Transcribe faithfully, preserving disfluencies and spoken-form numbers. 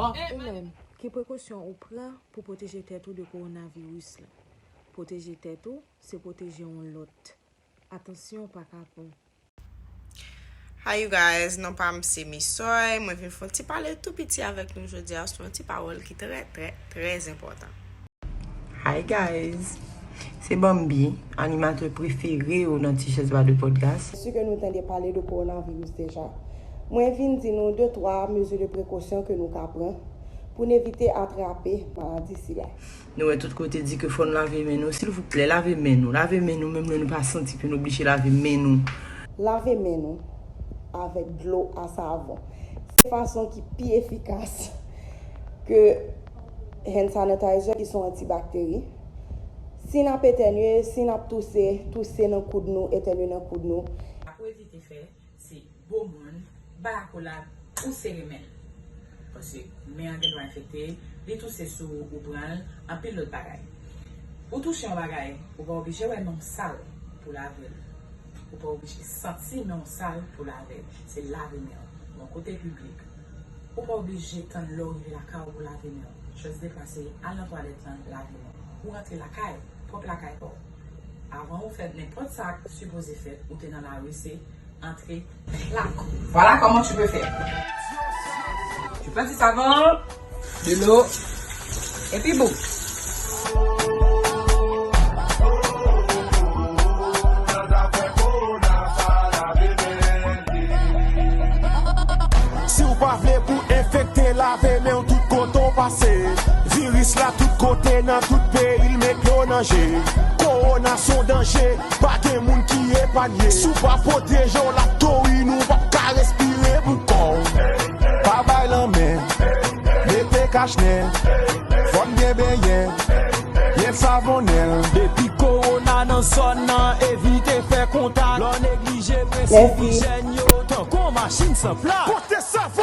Ou menm, ki prekosyon ou pran pou pwoteje tèt ou de kowonaviris la? Pwoteje tèt ou, se pwoteje yon lòt. Atansyon pa kapon. Hi you guys, non pa m se Misoy. Mwen vin fè yon ti pale tou piti avèk nou jodi a sou yon ti pawòl ki trè, trè, trè enpòtan. Hi guys, se Bambi, animatè prefere w nan Ti Chèz Ba de Podcast. Si ke nou tande pale de kowonaviris deja, mwen vin di nou de twa mezi de prekosyon ke nou ka pran pou n evite atrape maladi sila. Nou wè tout kote di ke fò n lave men nou. Silvouplè, lave men nou. Lave men nou menm lè nou pa santi ke nou oblije lave men nou. Lave men nou avèk dlo a savon. Se fason ki pi efikas ke hand sanitizer ki se yon antibakteri. Si n ap etènye, si n ap touse, touse nan koud nou, etènye nan koud nou. Pou evite fè, se bo moun, bay akolad, ou sere men l. Paske men an gen dwa enfekte, li touse sou ou, ou pran l, anpil lòt bagay. Ou touche yon bagay, ou pa oblije wè men w sal pou lave l. Ou pa oblije santi men w sal pou lave l. Se lave men w. Yon kote piblik. Ou pa oblije tann lè w rive lakay ou pou lave men w. Just deplase, al nan twalèt lan, lave men w. Ou rantre lakay, pwòp lakay pa w. Avan ou fè nenpòt sa k sipoze fèt, ou te nan lari, se antre plak. Voilà comment tu peux faire. Tu prends du savon, de l'eau, et puis boum. Si w pa vle pou enfekte, lave men w tout kote w pase. Viris la tout kote nan tout peyi l met yo nan je. Kowona s on danje, pa gen moun ki epanye. Si w pa pwoteje w l ap tori nou, w p ap ka respire pou kò w. Pa bay lanmen, mete kach nen, fò n byen benyen, byen savonnen l. Depi kowona nan zòn nan, evite fè kontak. Lè w neglije prensip ijyèn yo, tankou yon machin san plak. Pote savon.